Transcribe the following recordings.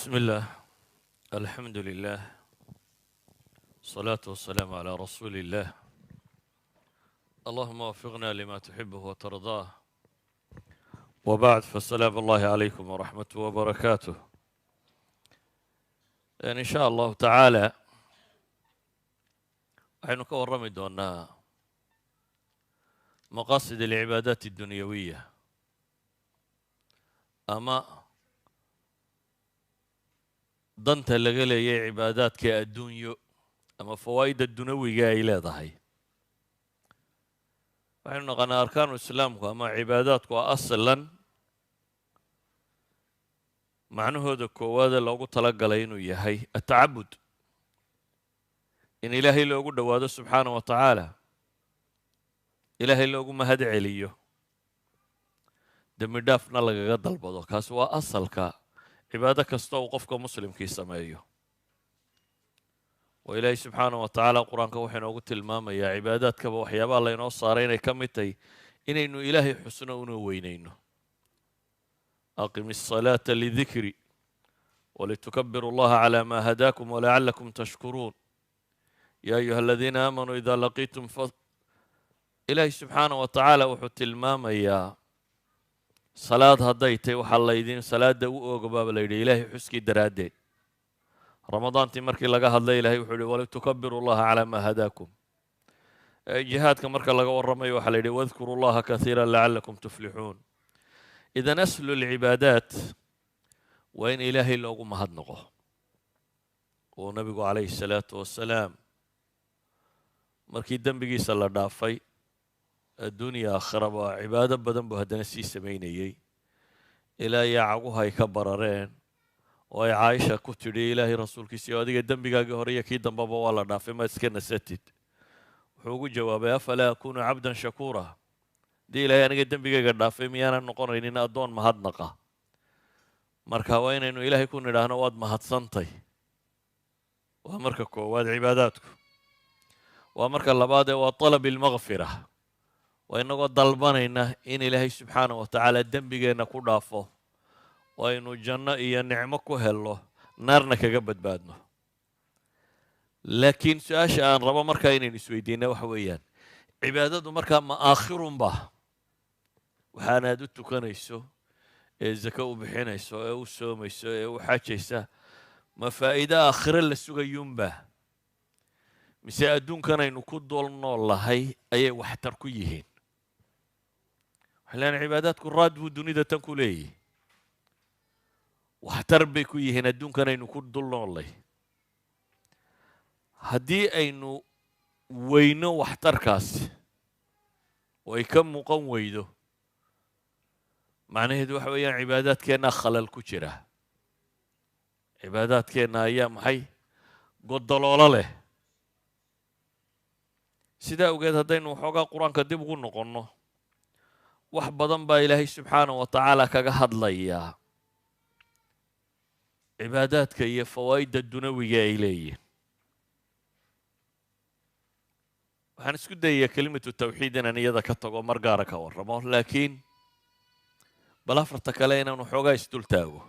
بسم الله، الحمد لله، والصلاة والسلام على رسول الله. اللهم وفقنا لما تحبه وترضاه. وبعد، فالسلام الله عليكم ورحمته وبركاته. إن شاء الله تعالى waxaynu ka warrami doonaa maqaasid alcibaadaat addunyawiya ama danta laga leeyay cibaadaadka adduunyo ama fawaa'ida dunawiga ay leedahay. Waxaynu naqaanaa arkaanu islaamku ama cibaadaadku aslan macnahooda koowaade loogu talagalay inuu yahay atacabud, in Ilaahay loogu dhowaado subxaana wa tacaala, Ilaahay loogu mahad celiyo, dembi dhaafna lagaga dalbado. Kaasi waa asalka cibaado kasta uu qofka muslimkii sameeyo. Oo Ilaahay subxaana wa tacaala Qur-aanka wuxuu inoogu tilmaamayaa cibaadaadkaba waxyaabaha laynoo saaray inay ka mid tahay inaynu Ilaahay xusno una weynayno: أقم الصلاة لذكري ولتكبروا الله على ما هداكم ولعلكم تشكرون يا أيها الذين آمنوا إذا لقيتم. Ilaahay subxaana wa tacaala wuxuu tilmaamayaa salaad hadday tahy waxaa laydin salaadda u ooga baaba la yidhi Ilaahay xuskii daraaddeed. Ramadaantii markii laga hadlay, Ilahay wuxuu yihi: ولتكبروا الله على ما هداكم. Jihaadka marka laga warramayo, waxaa la yidhi: واذكروا الله كثيرا لعلكم تفلحون. إذن أصل الcibaadaat waa in Ilaahay loogu mahadnaqo. Oo nabigu calayhi الsalaatu wasalaam markii dembigiisa la dhaafay adduunya aakhiraba, cibaado badan buu haddana sii samaynayey ilaa iyo caguhu ay ka barareen oo ay Caaisha ku tidhi: "Ilaahay rasuulkiisiyo, adiga dembigaagii hore iyo kii dambeba waa la dhaafay, maad iska nasatid?" Wuxuu ugu jawaabay: أفلا أكون عبدا شكورا? Haddii Ilaahay aniga dembigayga dhaafay, miyaanan noqonaynin addoon mahadnaqa? Marka waa inaynu Ilaahay ku nidhaahno: "Waad mahadsantay." Waa marka koowaad cibaadaadku. Waa marka labaadee waa طلب المغفرة, waa inagoo dalbanayna in Ilaahay subxaana wa tacaala dembigeenna ku dhaafo oo aynu janno iyo nicmo ku helno, naarna kaga badbaadno. Laakiin su-aasha aan rabo markaa inaynu isweydiina waxa weeyaan: cibaadadu markaa ma aakhirunba? Waxaanaad u tukanayso ee zako u bixinayso ee u soomayso ee u xajaysa, ma faa'iido aakhiro la sugayuunba, mise adduunkan aynu ku dul nool lahay ayay waxtar ku yihiin? Waxay leenahay cibaadaadku raad buu dunida tan ku leeyihi, waxtar bay ku yihiin adduunkan aynu ku dul noollay. Haddii aynu weyno waxtarkaasi oo ay ka muuqan weydo, macnaheedu waxa weeyaan cibaadaadkeennaa khalal ku jira, cibaadaadkeenna ayaa maxay godoloolo leh. Sidaa awgeed, haddaynu waxoogaa Qur-aanka dib ugu noqonno, wax badan baa Ilaahay subxaana wa tacaala kaga hadlayaa cibaadaadka iyo fawaa'idda dunawiga ay leeyihin. Waxaan isku dayayaa kelimatu tawxiid inaan iyada ka tago, mar gaara ka warramo, laakiin bal afarta kale inaan waxoogaa isdul taago.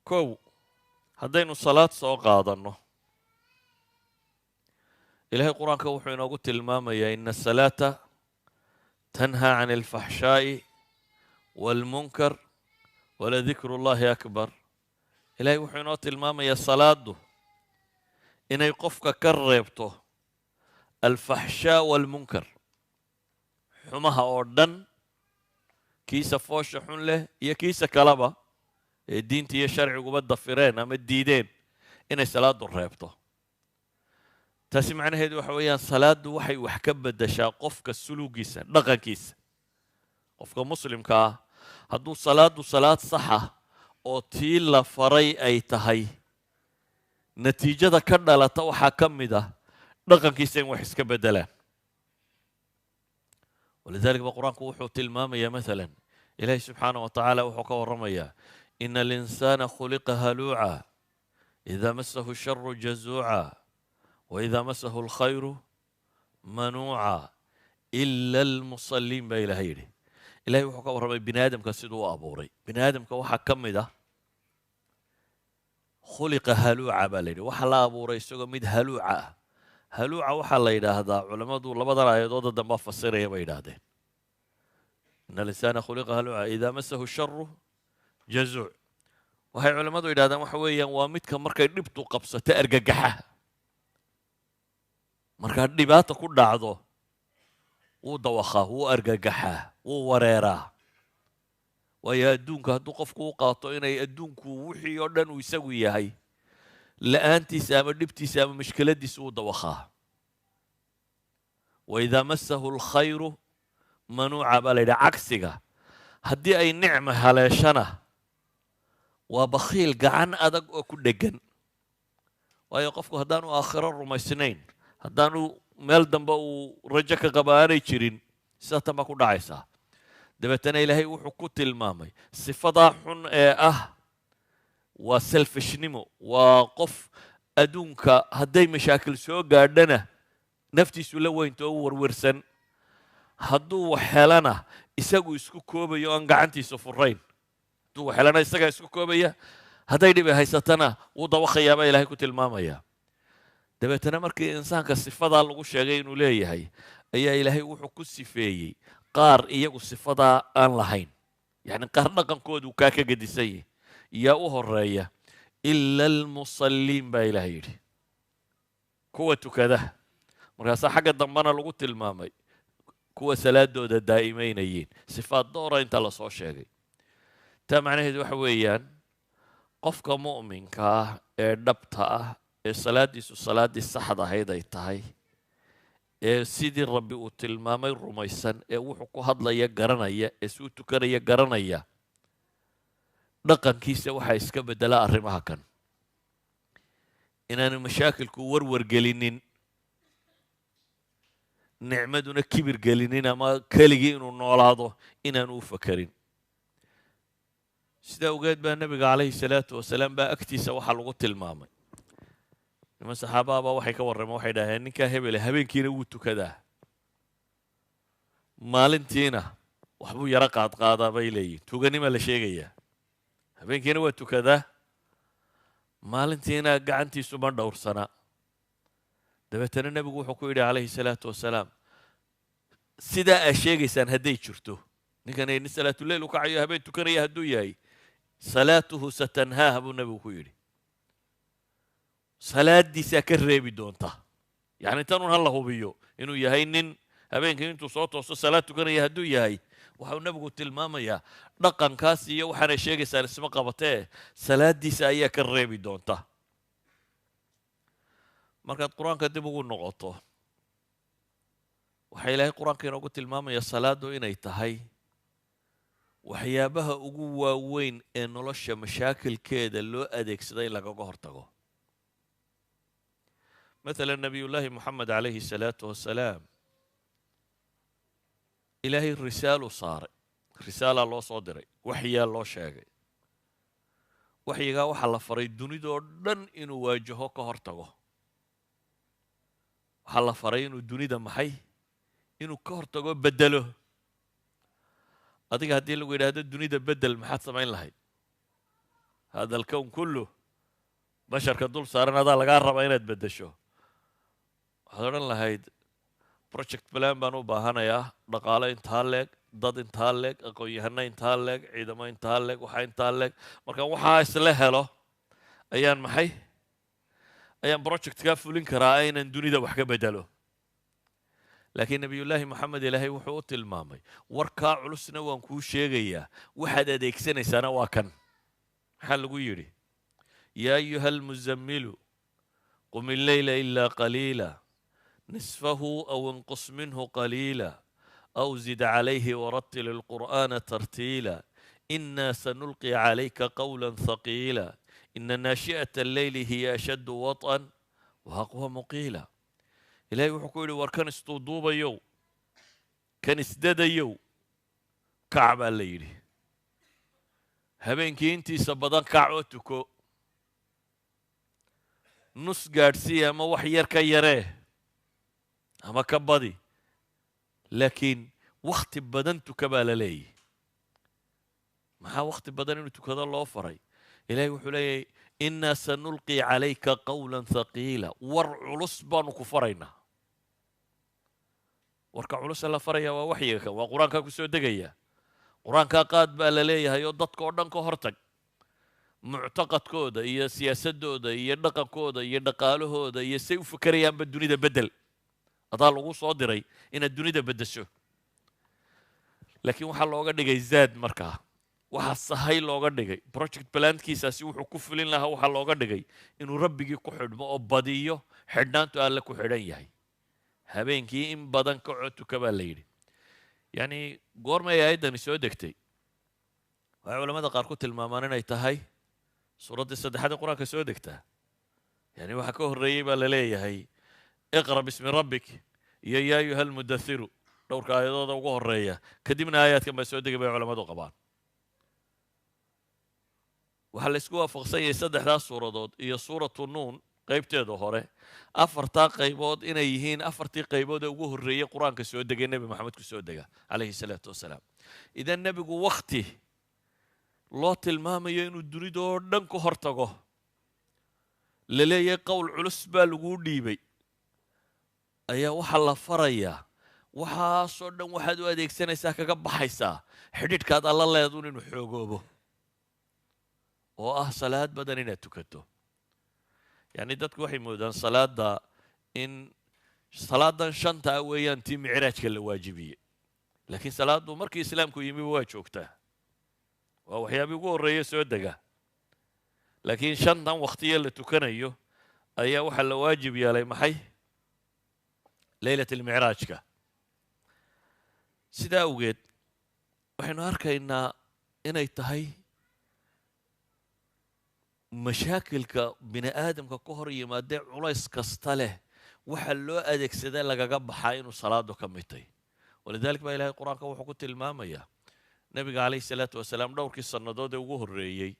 Kow, haddaynu salaad soo qaadanno, Ilahay Qur-aanka wuxuu inoogu tilmaamayaa: إن الصلاة تنهى عن الفحشاء والمنكر ولذكر الله أكبر. Ilahay wuxuu inoo tilmaamayaa salaaddu inay qofka ka reebto الفحشاء والمنكر, xumaha oo dhan, kiisa foosha xun leh iyo kiisa kaleba ee diinta iyo sharciguba dafireen ama diideen inay salaaddu reebto. Taasi macnaheedu waxa weeyaan salaaddu waxay wax ka beddeshaa qofka suluugiisa, dhaqankiisa. Qofka muslimka ah hadduu salaaddu salaad saxa oo tii la faray ay tahay, natiijada ka dhalata waxaa ka mid ah dhaqankiisa in wax iska beddelaan. ولذلك ba Qur-aanku wuxuu tilmaamayaa, masalan, Ilaahi subxaana wa tacaala wuxuu ka warramayaa: إن الإنسان خلق هلوعا إذا مسه الشر جزوعا وإذا مسه الخير منوعا إلا المصلين baa Ilahay yidhi. Ilahay wuxuu ka warramay bini aadamka siduu u abuuray. Bini aadamka waxaa ka mid ah Khuliqa haluuca baa la yidhi, waxaa la abuuray isagoo mid haluuca ah. Haluuca waxaa la yidhaahdaa, culammadu labadan aayadooda dambaa fasiraya bay yidhaahdeen, ina alinsaana khuliqa haluuca idaa masahu sharu jazuuc. Waxay culammadu yidhahdaan waxa weeyaan waa midka markay dhibtu qabsato argagaxa, markaa dhibaata ku dhacdo wuu dawakhaa, wuu argagaxaa, wuu wareeraa. Waayo adduunka hadduu qofku u qaato inay adduunku wixii oo dhan uu isagu yahay, la'aantiisa ama dhibtiisa ama mushkiladiisa wuu dawakhaa. Wa idaa masahu alkhayru manuuca baa la yidhaha. Cagsiga, haddii ay nicma haleeshana waa bakhiil gacan adag oo ku dheggan. Waayo qofku haddaanu aakhiro rumaysnayn, haddaanu meel dambe uu rajo ka qaba aanay jirin, sidaa tan baa ku dhacaysaa. Dabeetana Ilaahay wuxuu ku tilmaamay sifadaa xun ee ah waa selfishnimo, waa qof adduunka hadday mashaakil soo gaadhana naftiisu la weynto oo werwersan, hadduu wax helana isagu isku koobayo aan gacantiisa furayn. Hadduu wax helana isagaa isku koobaya, hadday dhibi haysatana wuu dawakhayaa baa Ilaahay ku tilmaamaya. Dabeetana markii insaanka sifadaa lagu sheegay inuu leeyahay, ayaa Ilaahay wuxuu ku sifeeyey qaar iyagu sifadaa aan lahayn, yacni qaar dhaqankoodu kaa ka gedisan yahy. Yaa u horeeya? Ila almusalliin baa Ilaahay yidhi, kuwa tukada. Markaasaa xagga dambena lagu tilmaamay kuwa salaadooda daa'imaynayeen. Sifaad doora inta lasoo sheegay, taa macnaheedu waxa weeyaan qofka mu'minka ah ee dhabta ah ee salaaddiisu salaaddii saxda ahayd ay tahay, ee sidii Rabbi uu tilmaamay rumaysan, ee wuxuu ku hadlaya garanaya, ee suu tukanaya garanaya, dhaqankiisa waxaa iska beddelaa arrimaha kan: inaanu mashaakilku warwar gelinin, nicmaduna kibir gelinin, ama keligii inuu noolaado inaanu u fakerin. Sidaa ogeed baa Nebiga calayhi salaatu wasalaam baa agtiisa waxaa lagu tilmaamay niman saxaabaha baa waxay ka warrameen, waxay dhaheen ninkaa hebele habeenkiina wuu tukadaa, maalintiina waxbuu yaro qaadqaadaa bay leeyihin. Tuganima la sheegayaa, habeenkiina waa tukadaa, maalintiina gacantiisu ma dhowrsana. Dabeetana Nebigu wuxuu ku yidhi calayhi salaatu wasalaam, sidaa aa sheegaysaan hadday jirto, ninkan nin salaatuleyl u kacayo habeen tukanaya hadduu yahay, salaatuhu satanhaah buu Nebigu ku yidhi, salaaddiisaa ka reebi doonta. Yacni tanun ha la hubiyo inuu yahay nin habeenkii intuu soo toosto salaad tukanaya hadduu yahay. Waxau Nebigu tilmaamayaa dhaqankaas iyo waxaanay sheegaysaan isma qabatee, salaaddiisa ayaa ka reebi doonta. Markaad Qur-aanka dib ugu noqoto, waxaa Ilaahay Qur-aanka inoogu tilmaamaya salaaddu inay tahay waxyaabaha ugu waaweyn ee nolosha mashaakilkeeda loo adeegsada in lagaga hortago. Mathalan, Nebiyullaahi Moxamed calayhi salaatu wasalaam Ilaahay risaalu saaray, risaalaa loo soo diray, waxyaa loo sheegay. Waxyigaa waxaa la faray dunidoo dhan inuu waajaho, ka hortago. Waxaa la faray inuu dunida maxay, inuu ka hortago, beddelo. Adiga haddii lagu yidhaahdo dunida beddel, maxaad samayn lahayd? Hada alkown kullu basharka dul saaran adaa lagaa rabaa inaad beddesho. Waxaad odhan lahayd project plan baan u baahanayaa, dhaqaale intaa leeg, dad intaa leeg, aqoon-yahano intaa leeg, ciidamo intaa leeg, waxaa intaa leeg. Marka waxaa isla helo ayaan maxay, ayaan projectkaa fulin karaa inaan dunida wax ka bedelo. Laakiin Nebiyullaahi Moxamed Ilaahay wuxuu u tilmaamay, warkaa culusna waan kuu sheegayaa, waxaad adeegsanaysaana waa kan. Maxaa lagu yidhi? Yaa ayuha almuzammilu qum illeyla ilaa qaliila nisfahu aw inqus minhu qaliila aw zid calayhi warattil alqur'aana tartiila inaa sanulqi calayka qawla thaqiila ina naashi'ata alleyli hiya ashaddu waط'an wa aqwamu qiila. Ilaahay wuxuu ku yidhi, war kan isduuduubayow, kan isdadayow, kac baa la yidhi, habeenkii intiisa badan kac oo tuko, nus gaadhsiiya ama wax yar ka yaree ama ka badi, laakiin wakhti badan tuka baa la leeyahy. Maxaa wakhti badan inuu tukado loo faray? Ilaahay wuxuu leeyahay: "Innaa sanulqi calayka qawlan thaqiila." War culus baanu ku faraynaa. Warka culusa la faraya waa waxyiga kan, waa Qur-aankaa ku soo degaya. Qur-aankaa qaad baa la leeyahay oo dadka oo dhan ka hortag, muctaqadkooda iyo siyaasadooda iyo dhaqankooda iyo dhaqaalahooda iyo say u fikerayaanba dunida beddel. Adaa lagu soo diray inaad dunida beddesho. Laakiin waxaa looga dhigay zaad, markaa waxaa sahay looga dhigay project plankiisaasi wuxuu ku fulin lahaa. Waxaa looga dhigay inuu Rabbigii ku xidhmo oo badiyo xidhnaantu Alle ku xidhan yahay. Habeenkii in badan ka cotuka baa la yidhi. Yacni, goormay aayaddani soo degtay? Waxay culamada qaar ku tilmaamaan inay tahay suuraddii saddexaad ee Qur-aanka soo degtaa. Yani, waxaa ka horreeyey baa la leeyahay "Iqra bismi rabbik" iyo "Yaa ayuha almudathiru", dhowrka aayadooda ugu horreeya. Kadibna aayaadkan baa soo degay bay culammadu qabaan. Waxaa la isku waafaqsan yahay saddexdaas suuradood iyo Suuratu Nuun qaybteeda hore, afartaa qaybood inay yihiin afartii qaybood ee ugu horreeyey Qur-aanka soo degay, Nebi Maxamed ku soo dega, calayhi salaatu wasalaam. Idan nebigu wakhti loo tilmaamayo inuu dunidoo dhan ka hor tago, la leeyahay qowl culus baa laguu dhiibay, ayaa waxaa la farayaa waxaasoo dhan waxaad u adeegsanaysaa, kaga baxaysaa xidhiidhkaad Alla leedun inuu xoogoobo, oo ah salaad badan inaad tukato. Yacni, dadku waxay moodaan salaadda in salaadan shantaa weeyaan tii micraajka la waajibiyey, laakiin salaaddu markii Islaamku yimiba waa joogtaa, waa waxyaabii ugu horreeya soo dega. Laakiin shantan wakhtiye la tukanayo ayaa waxaa la waajib yeelay maxay? Leylat almicraajka. Sidaa awgeed waxaynu arkaynaa inay tahay mashaakilka bini aadamka ka hor yimaadee culays kasta leh waxa loo adeegsadaa lagaga baxaa inuu salaadu ka mid tahay. Walidalik baa Ilahay Qur-aanka wuxuu ku tilmaamayaa nebiga, calayhi salaatu wasalaam, dhowrkii sannadood ee ugu horreeyey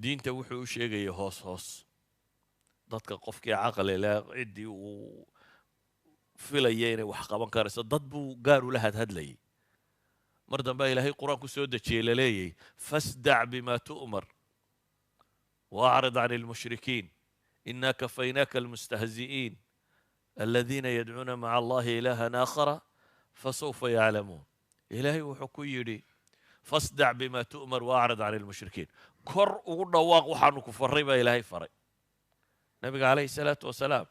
diinta wuxuu u sheegayay hoos hoos dadka, qofkii caqli leh, ciddii uu filaya inay wax qaban karayso, dad buu gaar ula hadhadlayay. Mar dambe Ilaahay Qur-aanku soo dejiyey, laleeyay: "Fasdac bima tu'mar waacrid can almushrikiin, inaa kafaynaaka almustahzi'iin aladiina yadcuuna maca Allahi ilaahan aakhara fasawfa yaclamuun." Ilaahay wuxuu ku yidhi: "Fasdac bima tu'mar waacrid can almushrikiin." Kor ugu dhawaaq waxaanu ku farray baa Ilaahay faray nabiga, calayhi salaatu wasalaam.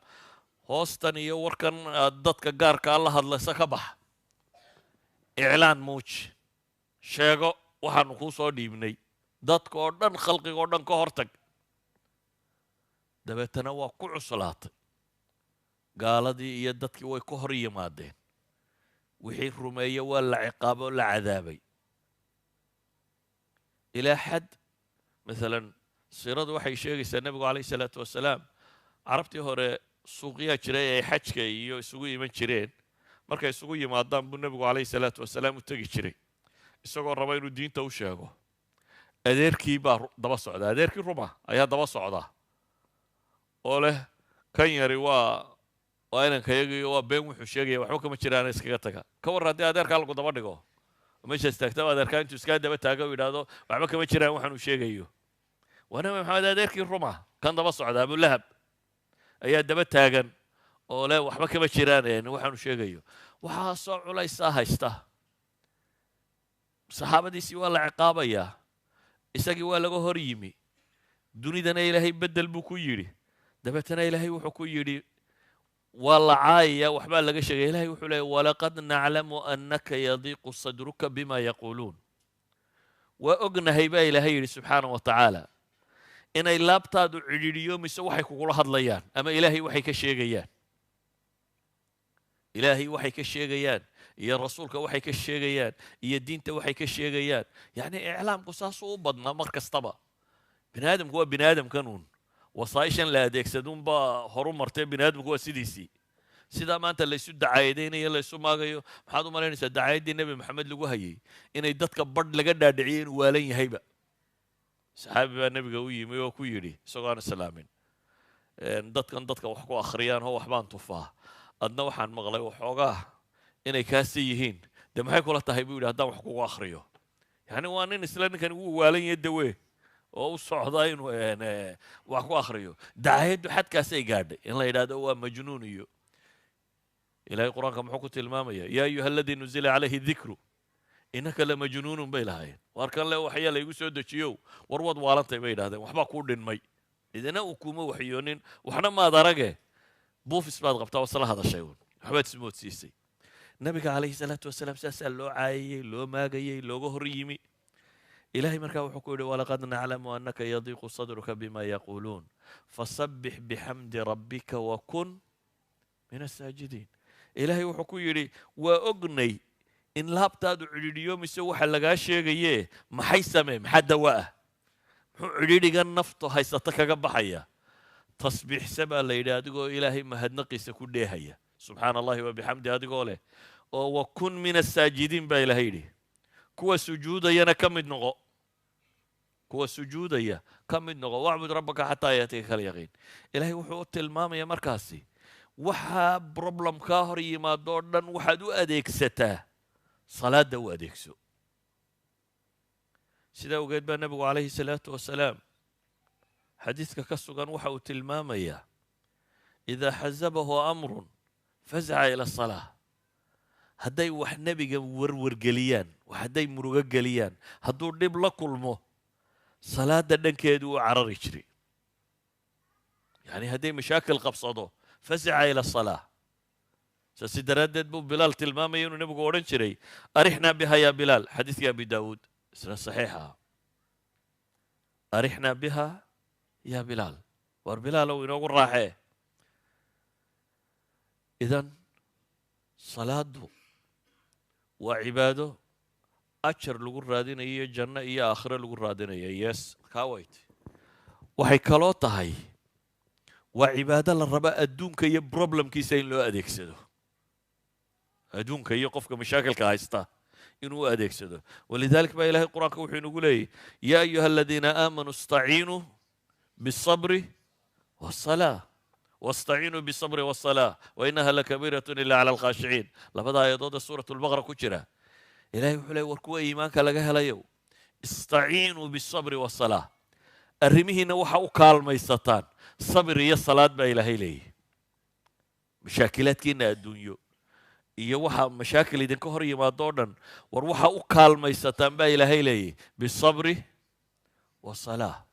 Hoostan iyo warkan aad dadka gaarkaa la hadlaysa ka bax, iclaan muuji, sheego waxaanu kuu soo dhiibnay, dadka oo dhan, khalqiga oo dhan ka hortag. Dabeetana waa ku cuslaatay. Gaaladii iyo dadkii way ka hor yimaadeen. Wixii rumeeye waa la ciqaabo oo la cadaabay ilaa xad. Maalan, siiradu waxay sheegaysaa nebigu, calayhi salaatu wasalaam, Carabtii hore suuqyaa jiray ay xajka iyo isugu iman jireen. Markay isugu yimaadaan buu nebigu, calayhi salaatu wasalaam, u tegi jiray isagoo raba inuu diinta u sheego. Adeerkii baa daba socda, adeerkii ruma ayaa daba socda oo leh: "Kan yari waa inankayagiyo, waa been wuxuu sheegaya, waxba kama jiraana, iskaga taga." Ka warran haddii adeerkaa lagu daba dhigo, meeshaas taagtaba adeerkaa intuu iskaa daba taaga u yidhaahdo waxba kama jiraan waxaan uu sheegayo? Waa Nabi Maxamed adeerkii ruma kan daba socda. Abulahab ayaa daba taagan oo leh waxba kama jiraan waxaanu sheegayo. Waxaasoo culaysaa haysta saxaabadiisii, waa la ciqaabayaa, isagii waa laga hor yimi. Dunidana Ilaahay beddel buu ku yidhi. Dabeetana Ilaahay wuxuu ku yidhi, waa la caayaya, waxbaa laga sheegaya. Ilahay wuxuu leeyay: "Walaqad naclamu annaka yadiiqu sadruka bima yaquuluun." Waa ognahay baa Ilaahay yidhi, subxaana wa tacaala, inay laabtaadu cidhiidhiyoomayso waxay kugula hadlayaan ama Ilaahay waxay ka sheegayaan. Ilaahay waxay ka sheegayaan iyo Rasuulka waxay ka sheegayaan iyo diinta waxay ka sheegayaan. Yacni, iclaamku saasuu u badnaa mar kastaba. Bini aadamku waa bini aadamkanuun, wasaa'ishan la adeegsaduunbaa horu martee, bini aadamku waa sidiisii. Sidaa maanta laysu dacaayadaynayo, laysu maagayo, maxaad u malaynaysaa dacaayaddii Nebi Maxamed lagu hayay inay dadka badh laga dhaadhiciyey inuu waalan yahayba? Saxaabi baa nebiga u yimi oo ku yidhi isagoo aan islaamin: "Dadkan dadka wax ku akhriyaan oo waxbaan tufaa, adna waxaan maqlay waxoogaa inay kaasi yihiin, dee maxay kula tahay?" buu yidhi, "haddaan wax kugu akhriyo?" Yacni, waa nin isla ninkani wuu waalan yahay dawe. Oo u socda inuu wax ku akhriyo. Dacaayaddu xadkaasay gaadhay in la yidhahdo waa majnuun. Iyo Ilahay Qur-aanka muxuu ku tilmaamaya? "يا أيها الذي نزل عليه الذكر إنك لمجنون" bay lahaayeen. Waar kan le waxyaa laygu soo dejiyow, war waad waalantay bay yidhahdeen. Waxbaa kuu dhinmay, idina uu kuma waxyoonin, waxna maad arage, buufis baad qabtaa, wasla hadashay uun, waxbaad ismoodsiisay. Nabiga calayhi salaatu wasalaam saasaa loo caayayey, loo maagayey, looga hor yimi. Ilahay markaa wuxuu ku yidhi: "ولقد نعلم أنك يضيق صدرك بما يقولون فسبح بحمد ربك وكن من الساجدين." Ilaahay wuxuu ku yidhi: waa ognay in laabtaadu cidhidhiyoomayso waxa lagaa sheegaye. Maxay samee? Maxaa dawa ah? Muxuu cidhidhigan naftu haysata kaga baxaya? Tasbiixse baa la yidhi, adigoo Ilaahay mahadnaqiisa ku dheehaya, "سبحان الله وبحمده" adigoo leh, oo "وكن من الساجدين" baa Ilahay yidhi. Kuwa sujuudayana ka mid noqo, kuwa sujuudaya ka mid noqo. "واعبد ربك حتى يأتيك اليقين." Ilaahay wuxuu u tilmaamaya markaasi waxaa problem kaa hor yimaado o dhan waxaad u adeegsataa salaadda, u adeegso. Sidaa ogeed baa Nebigu calayhi salaatu wasalaam xadiidka ka sugan waxa uu tilmaamayaa: "إذا حزبه أمر فزع إلى الصلاة." Hadday wax nebiga warwargeliyaan, wax hadday murugo geliyaan, hadduu dhib la kulmo, salaadda dhankeedu u carari jiray. Yani hadday mashaakil qabsado, فزع إلى الصلاة. Saasi daraaddeed buu Bilaal tilmaamaya inuu nebigu odhan jiray: "أرحنا بها يا بلال." Xadiidkii Abi Daawuud isna saxiixa: "أرحنا بها يا بلال." War Bilaalow, inoogu raaxee. Idan salaaddu waa cibaado ajar lagu raadinayo, janno iyo aakhiro lagu raadinayo. Yes, kawayt. Waxay kaloo tahay waa cibaado la raba adduunka iyo problemkiisa in loo adeegsado, adduunka iyo qofka mashaakilka haysta inuu u adeegsado. ولذلك baa Ilahay Qur-aanka wuxuu inagu leeyay: "يا أيها الذين آمنوا استعينوا بالصبر والصلاة واستعينوا بالصبر والصلاة وإنها لكبيرة إلا على الخاشعين." Labada aayadood ee Suurat Lbaqara ku jira, Ilahay wuxuu leey: war kuwa iimaanka laga helayow, "استعينوا بالصبر والصلاة." Arrimihiinna waxa u kaalmaysataan sabir iyo salaad baa Ilaahay leeyahy. Mashaakilaadkiina adduunyo iyo waxa mashaakil idinka hor yimaado o dhan, war waxa u kaalmaysataan baa Ilaahay leeyahy بالصبر والصلاة.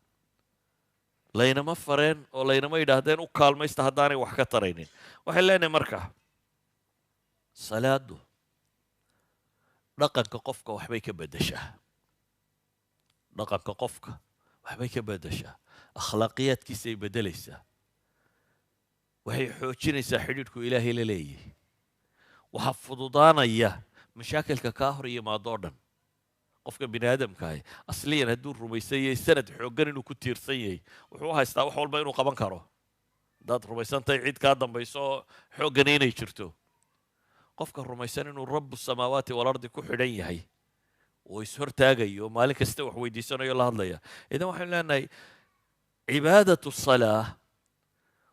Laynama fareen oo laynama yidhaahdeen u kaalmaysta haddaanay wax ka taraynin. Waxay leenahay marka salaadu dhaqanka qofka waxbay ka beddeshaa, dhaqanka qofka waxbay ka beddeshaa, akhlaaqiyaadkiisay beddelaysaa, waxay xoojinaysaa xidhiidhku Ilaahay la leeyahy. Waxaa fududaanaya mashaakilka kaa hor yimaado o dhan. Qofka bini aadamkaahi asliyan hadduu rumaysan yahay sanad xooggan inuu ku tiirsan yahay, wuxuu u haystaa wax walba inuu qaban karo. Haddaad rumaysantahay cid kaa dambayso oo xooggani inay jirto, qofka rumaysan inuu رب السماوات والأرض ku xidhan yahay oo is-hortaagayo, maalin kasta wax weydiisanayo, la hadlaya. Idan waxaynu leenahay عبادة الصلاة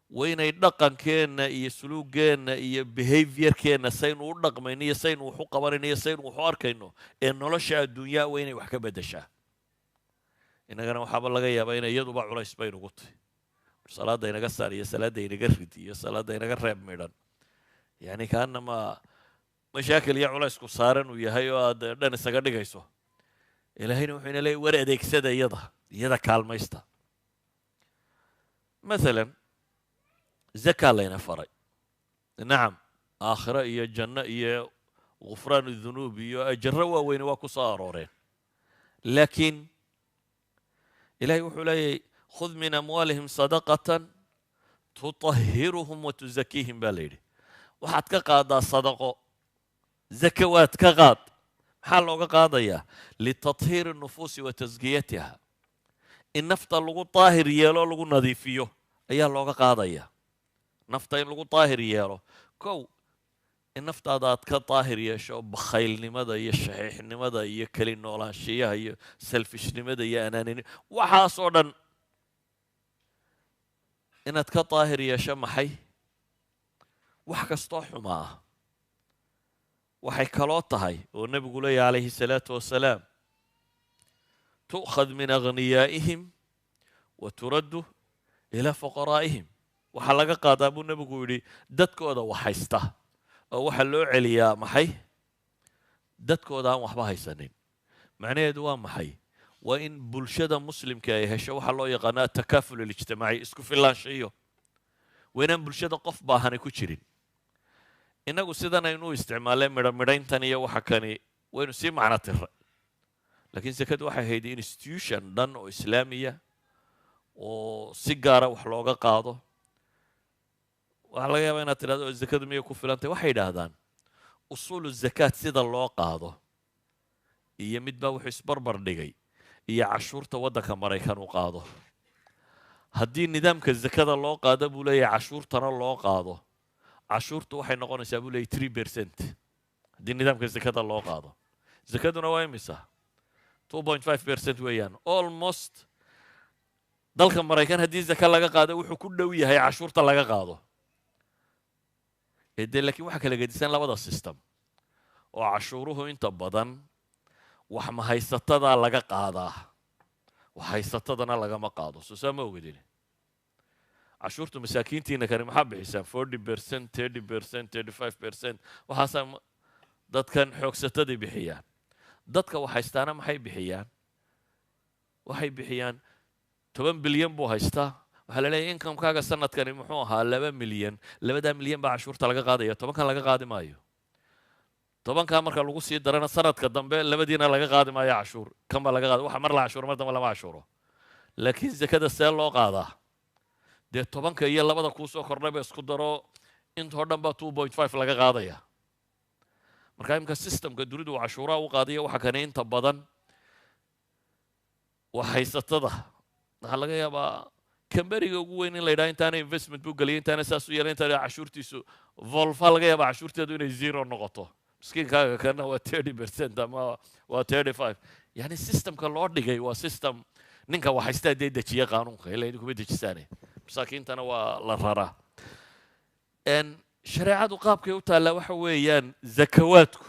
waa inay dhaqankeenna iyo suluugeenna iyo behaviorkeenna, saynu u dhaqmayno iyo saynu wax u qabanayno iyo saynu wax u arkayno ee nolosha adduunyaa, waa inay wax ka beddeshaa. Innagana waxaaba laga yaabaa inay iyaduba culays bay nugu tahy. Salaadda inaga saar iyo salaadda inaga rid iyo salaadda inaga reeb midhan, yani kaanama mashaakil iyo culaysku saaran uu yahay oo aad dhan isaga dhigayso. Ilaahayna wuxuu ina leeyay: war adeegsada iyada, iyada kaalmaysta. Maalan zakaa layna faray. Nacam, aakhiro iyo janno iyo غفران الذنوب iyo ajaro waaweyne waa ku soo arooreen, laakiin Ilahay wuxuu leeyahy: "خذ من أموالهم صدقة تطهرهم وتزكيهم" baa la yidhi. Waxaad ka qaadaa sadaqo, zaka waad ka qaad. Maxaa looga qaadayaa? لتطهير النفوس وتزكيتها. In nafta lagu daahir yeelo, lagu nadiifiyo ayaa looga qaadaya. Nafta in lagu daahir yeelo, kow, in naftaada aad ka daahir yeesho bakhaylnimada iyo shaxiixnimada iyo keli noolaanshiyaha iyo selfishnimada iyo anaaninima, waxaas oo dhan inaad ka daahir yeesho. Maxay wax kastoo xumaa ah waxay kaloo tahay oo Nebigu leeyahy calayhi salaatu wasalaam: "تؤخذ من أغنيائهم Wa turaddu ilaa fuqaraa'ihim. Waxaa laga qaadaa, buu Nebigu yidhi, dadkooda wax haysta, oo waxaa loo celiyaa maxay? Dadkooda aan waxba haysanin. Macnaheedu waa maxay? Waa in bulshada Muslimka ay hesho waxaa loo yaqaano atakaaful alijtimaaci, isku filaanshiyo. Waa inaan bulshada qof baahani ku jirin. Innagu sidan aynu u isticmaalay midho midhayntan iyo waxa kani waynu sii macno tiray, laakiin sekadu waxay ahayd institution dhan oo Islaamiya oo si gaara wax looga qaado. Waxaa laga yaabaa inaad tidhahdo, "Zakadu miyay ku filantay?" Waxay yidhaahdaan usuulu zakaat sida loo qaado iyo mid baa wuxuu isbarbar dhigay iyo cashuurta waddanka Maraykan u qaado. Haddii nidaamka zakada loo qaado, buu leeyahay, cashuurtana loo qaado, cashuurtu waxay noqonaysaa, buu leeyahy, 3%. Haddii nidaamka zakada loo qaado, zakaduna waa imisa? 2.5% weeyaan almost. Dalka Maraykan haddii zaka laga qaado, wuxuu ku dhow yahay cashuurta laga qaado. Ee dee laakiin waxaa kala gedisan labada system, oo cashuuruhu inta badan wax mahaysatada laga qaadaa, wax haysatadana lagama qaado. Soo saa ma ogadin? Cashuurtu masaakiintiina kani maxaa bixisaan? 40%, 30%, 35%. Waxaasaa dadkan xoogsatadii bixiyaan. Dadka wax haystaana maxay bixiyaan? Waxay bixiyaan, 10 bilyan buu haystaa, waxaa la leeyahay, "Incomekaaga sanadkani muxuu ahaa?" 2 milyan. 2-daa milyan baa cashuurta laga qaadaya, 10-kan laga qaadi maayo. 10-kaa marka lagu sii darana, sanadka dambe labadiina laga qaadi maayo cashuur, kan baa laga qaada. Waxa mar la cashuuro, mar dambe lama cashuuro. Laakiin zakada see loo qaadaa? Dee 10-ka iyo labada kuu soo kordhay ba isku daro, intoo dhan baa 2.5 laga qaadaya. Marka imika systemka dunidu cashuuraha u qaadaya waxa kane inta badan wax haysatada. Waxaa laga yaabaa kamberiga ugu weyn in la yidhaha intaana investment buu geliyay, intaana saas u yeelay, intaana cashuurtiisu Volvo laga yaabaa cashuurteedu inay zero noqoto. Miskiinkaaga kana waa 30% ama waa 35. Yani systemka loo dhigay waa system ninka wax haystaa dee dejiya qaanuunka, ilaa idinkuma dejisaane, masaakiintana waa la raraa. Shareecadu qaabkay u taallaa waxa weeyaan, zakawaadku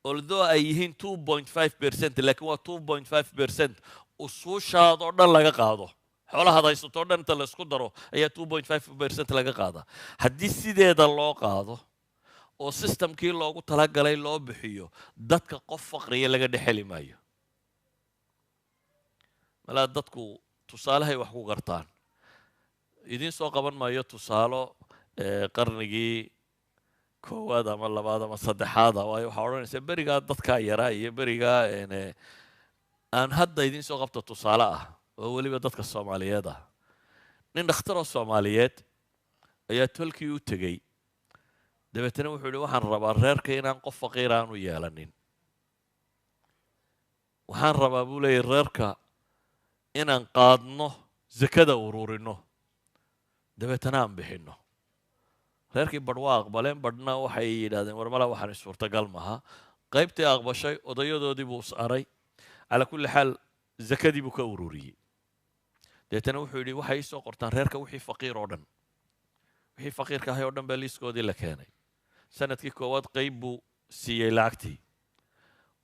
although ay yihiin 2.5%, laakiin waa 2.5% usuushaadoo dhan laga qaado. Xoolahaad haysato o dhan inta la isku daro ayaa 2.5% laga qaadaa. Haddii sideeda loo qaado oo systemkii loogu talagalay loo bixiyo, dadka qof faqriya laga dhex heli maayo. Malaa dadku tusaalahay wax ku gartaan. Idiin soo qaban maayo tusaalo qarnigii koowaad ama labaad ama saddexaada, waayo waxaa odhanaysaa berigaa dadkaa yaraa iyo berigaa. Aan hadda idiin soo qabto tusaale ah oo weliba dadka Soomaaliyeed ah. Nin dhakhtaroo Soomaaliyeed ayaa tolkii u tegey. Dabeetana wuxuu yidhi, "Waxaan rabaa reerka inaan qof faqiir aanu yeelanin. Waxaan rabaa," buu leeyahy, "reerka inaan qaadno zakada, ururino, dabeetana aan bixinno." Reerkii badh waa aqbaleen, badhna waxay yidhahdeen, "War mala waxaan suurtagal maha." Qaybtii aqbashay odayadoodii buu is-aray. Calaa kulli xaal, zakadii buu ka ururiyey. Dabeetana wuxuu yidhi, "Waxay iisoo qortaan reerka wixii faqiir oo dhan." Wixii faqiirka ahay oo dhan baa liiskoodii la keenay. Sanadkii koowaad qayb buu siiyey lacagtii,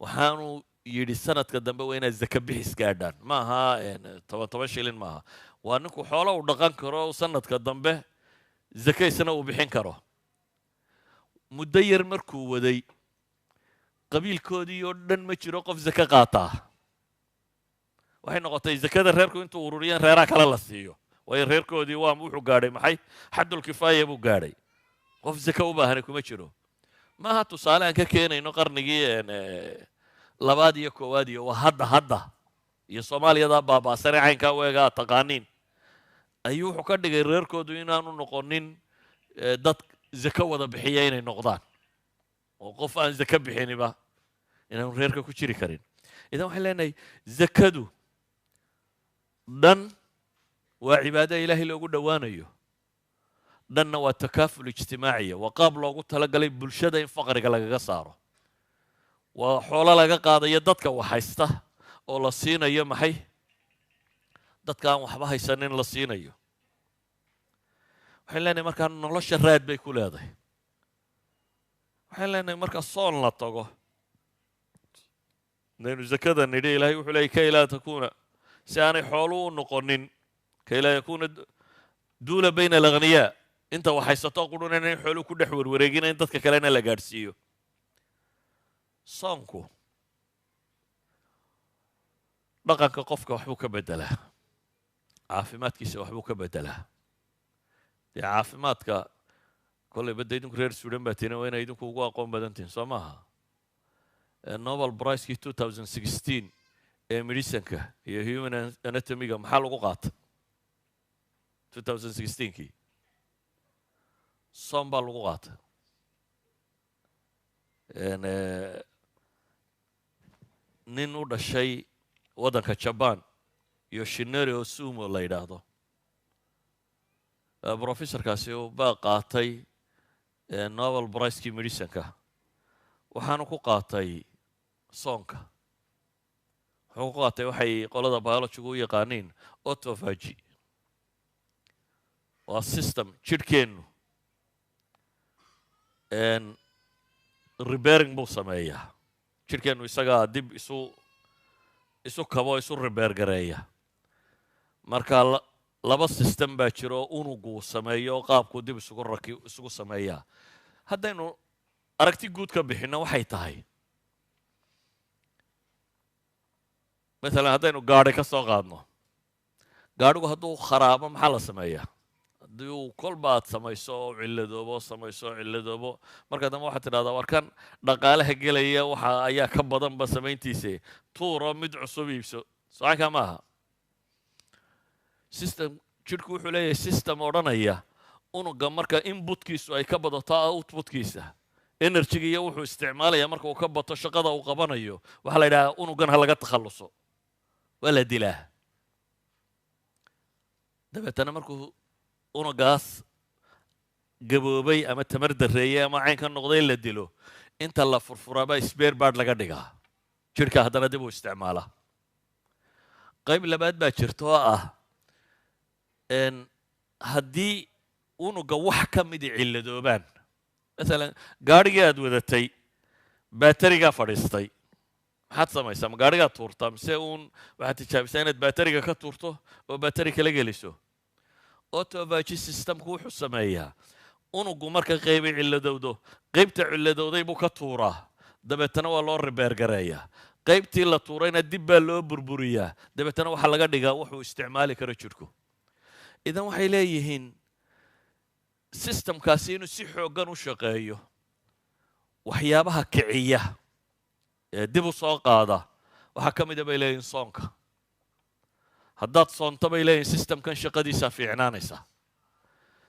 waxaanu yidhi, "Sanadka dambe waa inaad zaka bixis gaadhaan." Ma aha toban toban shilin maaha, waa ninku xoolo uu dhaqan karo, sanadka dambe zaka isna uu bixin karo. Muddo yar markuu waday, qabiilkoodii oo dhan ma jiro qof zaka qaataa. Waxay noqotay zakada reerku intuu ururiyeen reeraha kale la siiyo, waayo reerkoodii waa wuxuu gaadhay maxay? Xaddulkifaaya buu gaadhay. Qof zaka u baahanay kuma jiro. Maaha tusaale aan ka keenayno qarnigii labaad iyo koowaad iyo waa hadda hadda iyo Soomaaliyadaa baaba'sanay caynkaa u egaa taqaaniin. Ayuu wuxuu ka dhigay reerkoodu inaanu noqonin dad zako wada bixiya, inay noqdaan oo qof aan zako bixiniba inaanu reerka ku jiri karin. Idan waxaan leenahay, zakadu dhan waa cibaado Ilaahay loogu dhowaanayo, dhanna waa takaaful ijtimaaciya, waa qaab loogu talagalay bulshada in faqriga lagaga saaro. Waa xoolo laga qaadayo dadka wax haysta oo la siinayo maxay? Dadka aan waxba haysanin la siinayo. Waxaan leenahay markaa nolosha raad bay ku leedahay. Waxaan leenahay marka soon la tago, inaynu zakada nidhi, Ilahay wuxuu leeyay, kay laa takuuna Si aanay xooluhu u noqonin kay laa yakuuna duula bayna alaghniyaa, inta waxaysato qudhun inay xooluhu ku dhex werwareegina, in dadka kalena la gaadhsiiyo. Soonku dhaqanka qofka waxbuu ka beddelaa, caafimaadkiisa waxbuu ka beddelaa. Dee caafimaadka kollay badda idinku reer Suudan baa tiina, waa inay idinku ugu aqoon badan tihin, soo maaha? Nobel Prizekii 2016 ee medicineka iyo human anatomyga maxaa lagu qaatay 2016kii? Soon baa lagu qaatay. Nin u dhashay waddanka Jaban, Yoshinori Ohsumi la yidhaahdo, professorkaasi baa qaatay Nobel Prizekii medicineka. Waxaanu ku qaatay soonka. Wuxuu ku qaatay waxay qolada biologygu u yaqaaniin autophagy. Waa system jidhkeennu repairing buu sameeyaa. Jidhkeennu isagaa dib isu kabo, isu repair gareeya. Marka laba system baa jiro oo unuguu sameeyo oo qaabkuu dib isugu raki isugu sameeyaa. Haddaynu aragti guud ka bixinno, waxay tahay masalan haddaynu gaadhi ka soo qaadno, gaadhigu hadduu kharaabo maxaa la sameeyaa? Haddii uu kolba aad samayso oo cilladoobo, samayso oo cilladoobo, marka dambe waxaad tidhahdaa, "War kan dhaqaalaha gelaya waxa ayaa ka badanba samayntiise, tuuro, mid cusub iibso." Socankaa maaha. System jidhku wuxuu leeyahay system odhanaya unuga marka inputkiisu ay ka badato outputkiisa, energyga iyo wuxuu isticmaalaya marka uu ka bato shaqada uu qabanayo, waxaa la yidhahaa unugan ha laga takhalluso, waa la dilaa. Dabeetana markuu unugaas gaboobay ama tamar darreeyey ama cayn ka noqday la dilo, inta la furfuraabaa spare part laga dhigaa, jidhka haddana dib uu isticmaalaa. Qayb labaad baa jirta oo ah haddii unuga wax ka midi cilladoobaan, masalan gaadhigii aad wadatay baaterigaa fadhiistay, maxaad samaysaa? Ma gaadhigaad tuurtaa mise uun waxaad tijaabisaa inaad baateriga ka tuurto oo baateri kala geliso? Autophagy systemku wuxuu sameeyaa unugu marka qaybay cilladowdo, qaybta cilladowday buu ka tuuraa, dabeetana waa loo repair gareeyaa. Qaybtii la tuurayna dib baa loo burburiyaa, dabeetana waxaa laga dhigaa wuxuu isticmaali karo jidhku. Idan waxay leeyihiin systemkaasi inuu si xooggan u shaqeeyo, waxyaabaha kiciya ee dib u soo qaada waxaa ka mida bay leeyihin soonka. Haddaad soonto, bay leeyihin, systemkan shaqadiisaa fiicnaanaysa.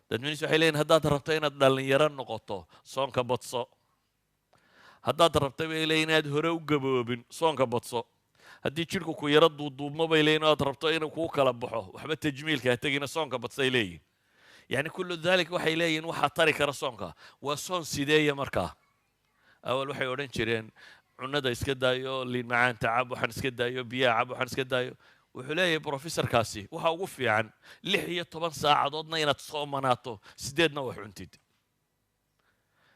Dadminis waxay leeyihin haddaad rabto inaad dhallinyaro noqoto, soonka badso. Haddaad rabto, bay leeyihin, inaad hore u gaboobin, soonka badso. Haddii jidhku ku yaro duuduubmo, bay leeyihin, aad rabto inuu kuu kala baxo, waxba tajmiilka ha tegina, soonka badsay leeyihin. Yani kullu dalik waxay leeyihin waxaa tari kara soonka. Waa soon sideeya? Markaa awal waxay odhan jireen cunada iska daayo, liin macaanta cab, waxaan iska daayo, biyaha cab, waxaan iska daayo. Wuxuu leeyahay professorkaasi waxa ugu fiican 16 saacadoodna inaad soomanaato, sideedna wax cuntid.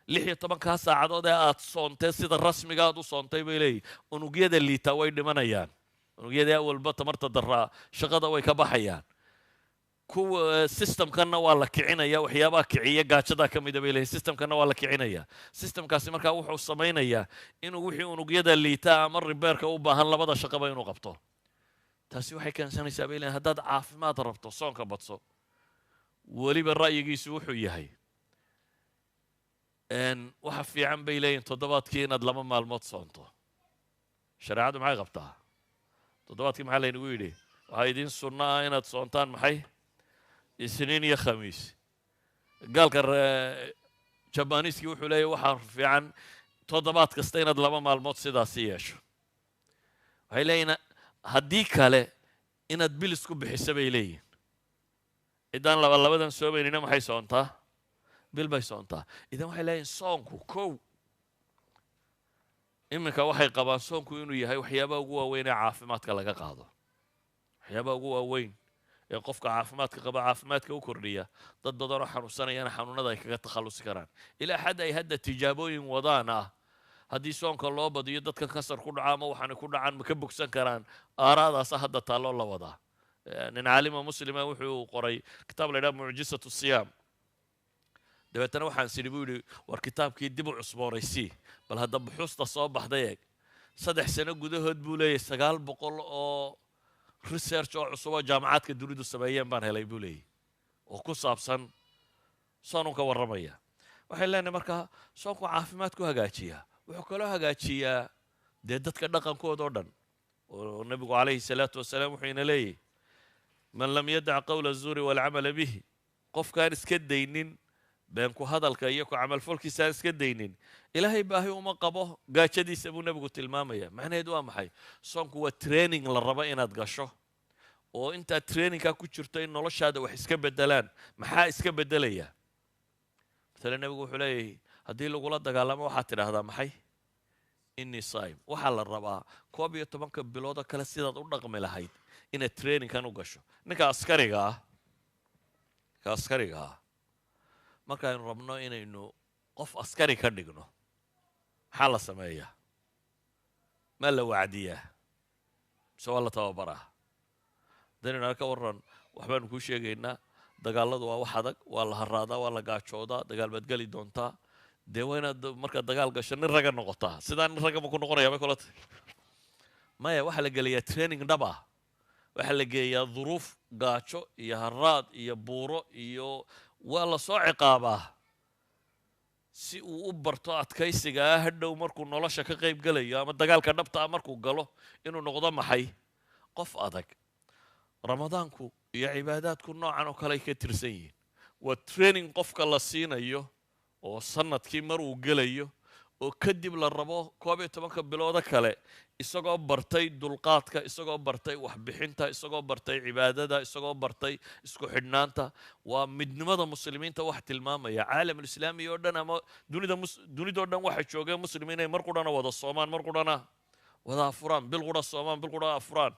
16-kaa saacadood ee aad soontee sida rasmiga aad u soontay, bay leeyihin, unugyada liitaa way dhimanayaan, unugyadii awalba tamarta daraa shaqada way ka baxayaan, kuwa systemkanna waa la kicinaya. Waxyaabaha kiciya gaajadaa ka mida, bay leeyihin, systemkanna waa la kicinaya. Systemkaasi markaa wuxuu samaynayaa inuu wixii unugyada liita ama repairka u baahan labada shaqaba inuu qabto. Taasi waxay keensanaysaa, bay leeyihin, haddaad caafimaad rabto, soonka badso. Weliba ra'yigiisu wuxuu yahay waxa fiican, bay leeyihin, toddobaadkii inaad 2 maalmood soonto. Shareecadu maxay qabtaa? Toddobaadkii maxaa laynagu yidhi? Waxaa idiin sunno ah inaad soontaan maxay? Isniin iyo Khamiis. Gaalka Jabaniiskii wuxuu leeyahy waxaa fiican toddobaad kasta inaad 2 maalmood sidaasi yeesho. Waxay leeyihin haddii kale inaad bilis ku bixiso, bay leeyihin. Ciddaan laba labadan soomaynina maxay soontaa? Bil bay soontaa. Idan waxay leeyihin soonku kow. Iminka waxay qabaan soonku inuu yahay waxyaabaha ugu waaweyn ee caafimaadka laga qaado, waxyaabaha ugu waaweyn ee qofka caafimaadka qaba caafimaadka u kordhiya, dad badanoo xanuunsanayana xanuunada ay kaga takhallusi karaan, ilaa xad ay hadda tijaabooyin wadaan ah. Haddii soonka loo badiyo dadka kansar ku dhaca ama waxaanay ku dhacaan, ma ka bogsan karaan? Aaraadaasa hadda taalloo la wadaa. Nin caalima muslima wuxuu qoray kitaab la yidhaha Mucjisatu Siyaam. Dabeetana waxaan sidhi, buu yidhi, war kitaabkii dib u cusboonaysii, bal hadda buxuusta soo baxday eeg. 3 sano gudahood, buu leeyahy, 900 oo research oo cusub oo jaamacaadka dunidu sameeyeen baan helay, buu leeyahy, oo ku saabsan soonun ka warramaya. Waxay leenahay markaa soonku caafimaadku hagaajiyaa, wuxuu kaloo hagaajiyaa dee dadka dhaqankooda o dhan, oo nebigu calayhi salaatu wasalaam wuxuu ina leeyahy: "Man lam yadac qawla zuuri walcamala bihi", qofkaan iska daynin been ku hadalka iyo ku camalfolkiisa aan iska daynin, Ilaahay baahi uma qabo gaajadiisa, buu nebigu tilmaamaya. Macnaheedu waa maxay? Soonku waa training la rabo inaad gasho, oo intaad trainingkaa ku jirto in noloshaada wax iska beddelaan. Maxaa iska beddelaya? Matale nebigu wuxuu leeyahay: haddii lagula dagaalamo, waxaad tidhaahdaa maxay? "Innii saa'im". Waxaa la rabaa 11-ka biloodoo kale sidaad u dhaqmi lahayd inaad trainingkan u gasho. Ninka askariga ah, markaaynu rabno inaynu qof askari ka dhigno, maxaa la sameeyaa? Ma la wacdiyaa mise waa la tababaraa? Haddaynu ka warran, waxbaanu kuu sheegaynaa: dagaaladu waa wax adag, waa la haraadaa, waa la gaajoodaa, dagaal baad geli doontaa, dee waa inaad markaad dagaal gasho nin ragga noqotaa. Sidaa nin ragga ma ku noqonaya? May kula tahay? Maya. Waxaa la gelayaa training dhab ah, waxaa la geeyaa duruuf gaajo iyo haraad iyo buuro iyo waa la soo ciqaabaa si uu u barto adkaysiga ah. Hadhow markuu nolosha ka qayb gelayo ama dagaalka dhabta ah markuu galo, inuu noqdo maxay? Qof adag. Ramadaanku iyo cibaadaadku noocan oo kale ay ka tirsan yihiin. Waa training qofka la siinayo oo sanadkii mar uu gelayo, oo kadib la rabo 11-ka biloodo kale isagoo bartay dulqaadka, isagoo bartay waxbixinta, isagoo bartay cibaadada, isagoo bartay isku xidhnaanta. Waa midnimada muslimiinta wax tilmaamaya. Caalamulislaami oo dhan ama dunida dunidoo dhan waxa joogeen muslimiin inay mar qudhana wada soomaan, mar qudhana wada afuraan, bil qudha soomaan, bil qudha afuraan.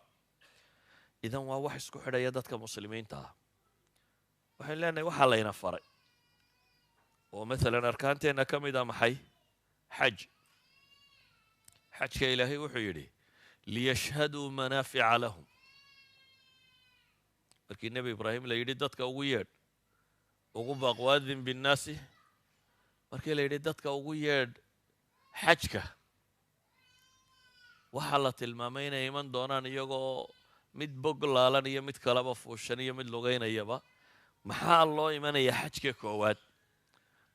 Idan waa wax isku xidhaya dadka muslimiinta ah. Waxaynu leenahay waxaa layna faray oo maalan arkaanteenna ka mid a maxay? Xaj. Xajka Ilaahay wuxuu yidhi: "Liyashhaduu manaafica lahum". Markii Nebi Ibraahim la yidhi dadka ugu yeedh, ugu baaq, "Waadin binnaasi", markii la yidhi dadka ugu yeedh xajka, waxaa la tilmaamay inay iman doonaan iyagoo mid bog laalan iyo mid kaleba fuushan iyo mid lugaynayaba. Maxaa loo imanaya xajka koowaad?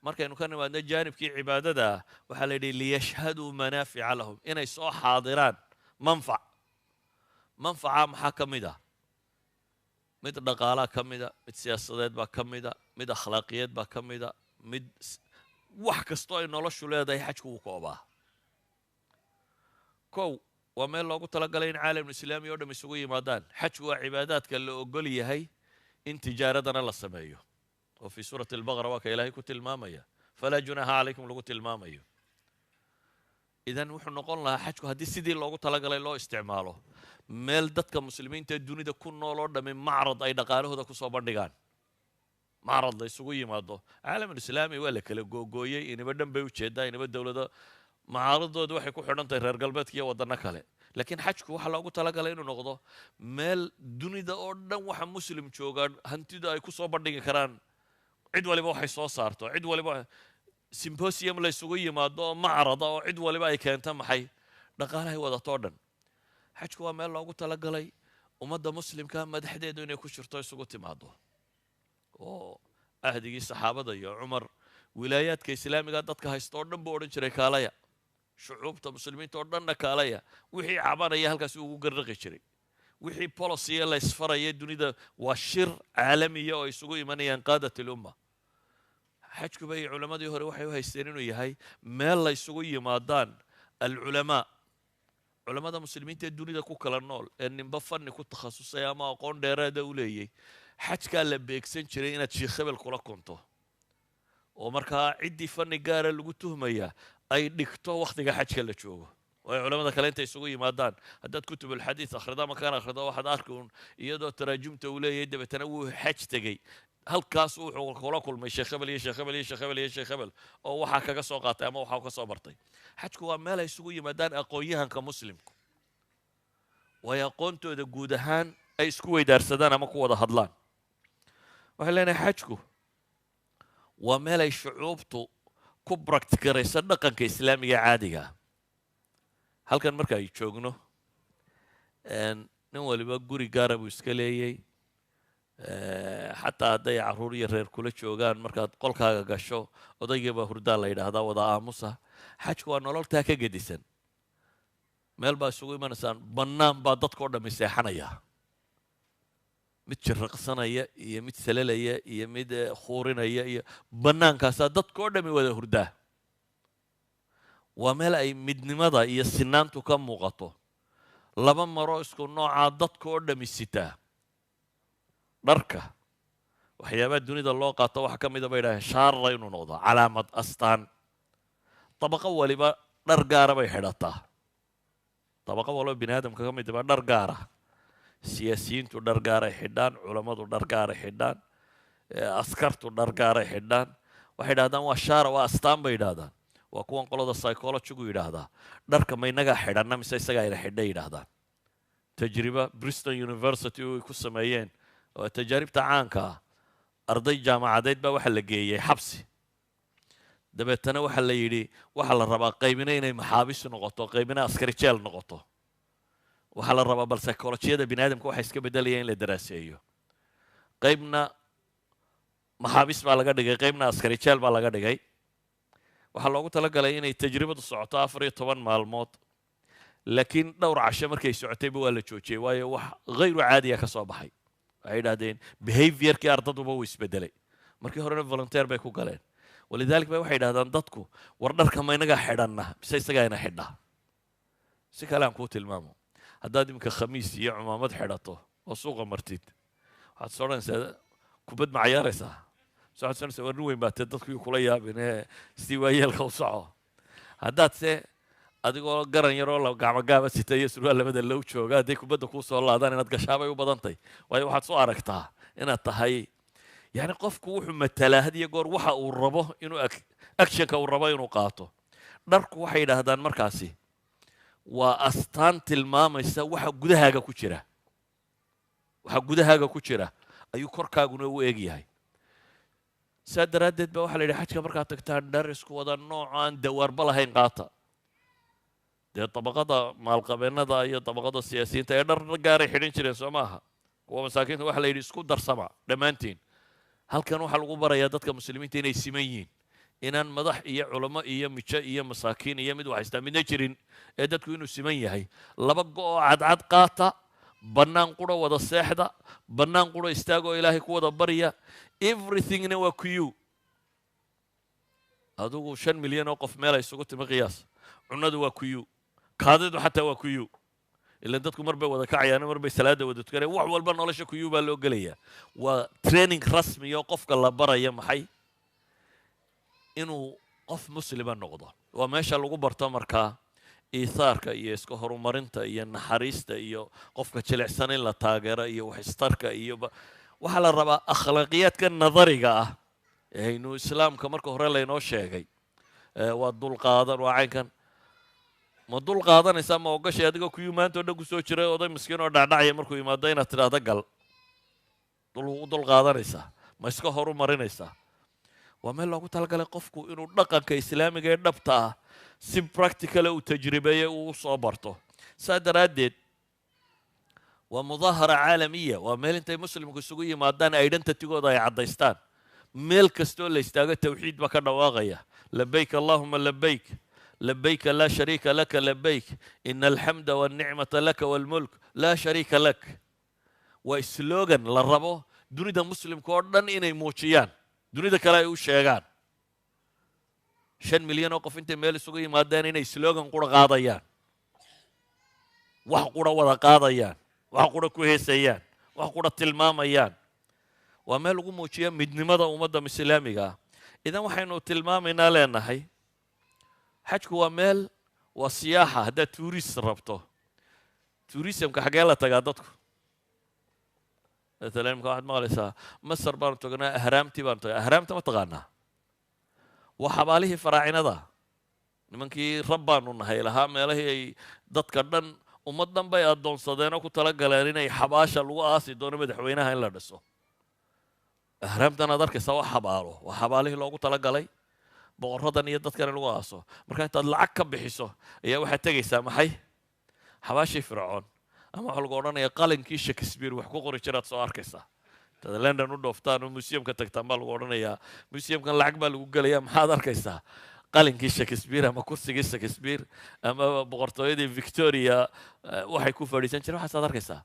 Markaynu ka nimaadno jaanibkii cibaadada ah, waxaa la yidhi: "Liyashhaduu manaafica lahum", inay soo xaadiraan manfac. Manfaca maxaa ka mid ah? Mid dhaqaalaa ka mida, mid siyaasadeed baa ka mida, mid akhlaaqiyeed baa ka mida, mid wax kastoo ay noloshu leedahay xajku wuu koobaa. Kow, waa meel loogu talagalay in caalamulislaami o dham isugu yimaadaan. Xajku waa cibaadaadka la ogol yahay in tijaaradana la sameeyo, oo fii suurati Albaqara waa ka Ilaahay ku tilmaamaya "falaa junaaha calaykum" lagu tilmaamayo. Idan wuxuu noqon lahaa xajku, haddii sidii loogu talagalay loo isticmaalo, meel dadka muslimiinta ee dunida ku nool oo dhammi macrad ay dhaqaalahooda kusoo bandhigaan, macrad la isugu yimaado. Caalamulislaami waa la kala googooyey, iniba dhan bay ujeedaa, iniba dowlado macaaridoodu waxay ku xidhan tahay reer galbeedka iyo waddanno kale. Laakiin xajku waxaa loogu talagalay inuu noqdo meel dunida oo dhan waxa muslim joogaan hantida ay ku soo bandhigi karaan, cid waliba waxay soo saarto, cid waliba symposium la isugu yimaado oo macrada oo cid waliba ay keento maxay? Dhaqaalahay wadatoo dhan. Xajku waa meel loogu talagalay ummadda muslimka madaxdeedu inay ku jirto, isugu timaado, oo ahdigii saxaabada iyo Cumar wilaayaadka islaamiga dadka haysta oo dhan buu odhan jiray: "Kaalaya, shucuubta muslimiinta oo dhanna kaalaya." Wixii cabanaya halkaasi ugu garraqi jiray, wixii policy la isfaraya dunida. Waa shir caalamiya oo isugu imanayaan qaadat alumma. Xajku bay culammadii hore waxay u haysteen inuu yahay meel la isugu yimaadaan alculamaa, culammada muslimiinta ee dunida ku kala nool, ee ninba fanni ku takhasusay ama aqoon dheeraada u leeyay. Xajkaa la beegsan jiray inaad sheikh hebel kula kunto, oo markaa ciddii fanni gaara lagu tuhmaya ay dhigto wakhtiga xajka la joogo, oo ay culamada kale intay isugu yimaadaan. Haddaad kutubulxadiis akhrido ama kaan akhrido, waxaad arki un iyadoo taraajumta uu leeyahay dabeetana wuu xaj tegey. Halkaas wuxuu kula kulmay sheekh hebel iyo sheekh hebel iyo sheekh hebel iyo sheekh hebel oo waxaa kaga soo qaatay ama waxaa ka soo bartay. Xajku waa meel ay isugu yimaadaan aqoon-yahanka Muslimku, waayo aqoontooda guud ahaan ay isku weydaarsadaan ama ku wada hadlaan. Waxay leenahay xajku waa meel ay shucuubtu ku practice-garayso dhaqanka Islaamiga caadiga ah. Halkan marka ay joogno, nin waliba guri gaara buu iska leeyey. Xataa hadday carruur iyo reer kula joogaan, markaad qolkaaga gasho, odaygii baa hurdaa la yidhaahdaa, wada aamusa. Xajku waa nololtaa ka gedisan. Meel baa isugu imanaysaan, bannaan baa dadkao dhammi seexanaya, mid jirraqsanaya iyo mid salalaya iyo mid khuurinaya, iyo bannaankaasaa dadkao dhammi wada hurdaa. Waa meel ay midnimada iyo sinaantu ka muuqato. Laba maro isku noocaa dadka oo dhammi sitaa. Dharka waxyaabaha dunida loo qaato waxaa ka mida bay idhaaheen shaarra inuu noqdo calaamad, astaan. Dabaqo waliba dhar gaara bay xidhataa. Dabaqo waliba bini aadamka ka mid ba dhar gaara. Siyaasiyiintu dhar gaaray xidhaan, culammadu dhar gaaray xidhaan, askartu dhar gaaray xidhaan. Waxay yidhahdaan waa shaara, waa astaan bay yidhahdaan. Waa kuwan qolada psychology-gu yidhaahdaa, dharka ma inagaa xidhanna mise isagaa ina xidhay yidhaahdaan. Tajriba Bristol University ay ku sameeyeen oo tajaaribta caanka ah, arday jaamacadeed baa waxaa la geeyey xabsi. Dabeetana waxaa la yidhi waxaa la rabaa qaybina inay maxaabiis noqoto, qaybina askari jeel noqoto. Waxaa la rabaa bal psychology-yada bini aadamka waxa iska beddelaya in la daraaseeyo. Qaybna maxaabiis baa laga dhigay, qaybna askari jeel baa laga dhigay. Waxaa loogu talagalay inay tajribadu socoto 14 maalmood, laakiin dhowr casho markay socotayba waa la joojiyey, waayo wax hayru caadiya ka soo baxay. Waxay yidhahdeen behavior-kii ardaduba wuu isbedelay. Markii horena volunteer bay ku galeen. Walidalik ba waxay yidhahdaan dadku, war dharka ma inagaa xidhanna mise isagaa ina xidhaa? Si kale aan kuu tilmaamo, haddaad iminka khamiis iyo cumaamad xidhato oo suuqa martid, waxaad is odhanaysaa kubad ma cayaaraysaa? Mise waxaad is odhanaysaa war nin weyn baa tee, dadku yuu kula yaabin ee sidii waayeelka u soco? Haddaad se adigoo garan yaroo la gacmo gaaba sita iyo surwaal labada low jooga, hadday kubadda kuu soo laadaan, inaad gashaabay u badantay, waayo waxaad soo aragtaa inaad tahay. Yani qofku wuxuu matalaa had iyo goor waxa uu rabo inuu action-ka uu rabo inuu qaato. Dharku waxay yidhaahdaan markaasi waa astaan tilmaamaysa waxa gudahaaga ku jira. Waxa gudahaaga ku jira ayuu korkaaguna u eg yahay. Saa daraaddeed ba waxaa la yidhi xajka markaad tagtaan, dhar isku wada nooc aan dawaarba lahayn qaata. Dee dabaqada maalqabeennada iyo dabaqada siyaasiyiinta ee dhar gaaray xidhan jireen, soo maaha? Kuwa masaakiinta waxaa la yidhi isku darsama dhammaantiin. Halkan waxaa lagu barayaa dadka Muslimiinta inay siman yihiin, inaan madax iyo culamo iyo mijo iyo masaakiin iyo mid waxhaystaa midna jirin, ee dadku inuu siman yahay. Laba go' oo cadcad qaata, bannaan qura wada seexda, bannaan qura istaagoo Ilaahay ku wada barya. Everything-na waa queue. Adigu 5 milyan oo qof meel ay isugu timi qiyaas. Cunadu waa queue, kaadidu xataa waa queue, ilan dadku mar bay wada kacayaan, mar bay salaada wada tukanayaan. Wax walba nolosha queue baa loo gelayaa. Waa training rasmi oo qofka la baraya maxay? Inuu qof Muslima noqdo. Waa meesha lagu barto markaa iithaarka iyo iska horumarinta iyo naxariista iyo qofka jilicsan in la taageero iyo wax istarka iyo waxaa la rabaa akhlaaqiyaadka nadariga ah ee aynu Islaamka marka hore laynoo sheegay. Waa dulqaadan, waa caynkan. Ma dul qaadanaysaa? Ma ogashay adigoo queue maanta o dhan kusoo jiray, oday miskiin oo dhacdhacaya markuu yimaado inaad tidhaahdo gal? Dul dul qaadanaysaa? Ma iska horu marinaysaa? Waa meel loogu talagalay qofku inuu dhaqanka Islaamiga ee dhabta ah si practical-a uu tajribeeye, uu u soo barto. Saa daraaddeed waa mudaahara caalamiya. Waa meel intay Muslimku isugu yimaadaan identity-gooda ay caddaystaan. Meel kastoo la istaago tawxiid baa ka dhawaaqaya: "Labayk allahuma labayk, labayka laa shariika laka labayk, ina alxamda walnicmata laka walmulk laa shariika lak." Waa slogan la rabo dunida Muslimka oo dhan inay muujiyaan, dunida kale ay u sheegaan. 5 milyan oo qof intay meel isugu yimaadeen inay slogan qura qaadayaan, wax qura wada qaadayaan, wax qura ku heesayaan, wax qura tilmaamayaan. Waa meel lagu muujiya midnimada ummadda Islaamiga ah. Idan waxaynu tilmaamaynaa leenahay xajku waa meel, waa siyaaxa. Haddaad tourist rabto, tourism-ka xaggee la tagaa dadku? Maalan imka waxaad maqlaysaa Masar baanu tagnaa, ahraamtii baanu tagnaa. Ahraamta ma taqaanaa? Waa xabaalihii faraacinada, nimankii rab baanu nahay lahaa, meelihii ay dadka dhan, ummad dhan bay addoonsadeen oo ku tala galeen inay xabaasha lagu aasi doono madaxweynaha in la dhiso. Ahraamtan aad arkaysaa waa xabaalo, waa xabaalihii loogu talagalay boqoradan iyo dadkan in lagu aaso. Marka intaad lacag ka bixiso ayaa waxaad tegaysaa maxay? Xabaashii Fircoon. Ama waxaa lagu odhanaya qalinkii Shakespeare wax ku qori jiraad soo arkaysaa. Intaad London u dhooftaan oo museumka tagtaan baa lagu odhanayaa museumkan lacag baa lagu gelaya. Maxaad arkaysaa? Qalinkii Shakespeare ama kursigii Shakespeare ama boqortooyadii Victoria waxay ku fadhiisan jireen, waxaasaad arkaysaa.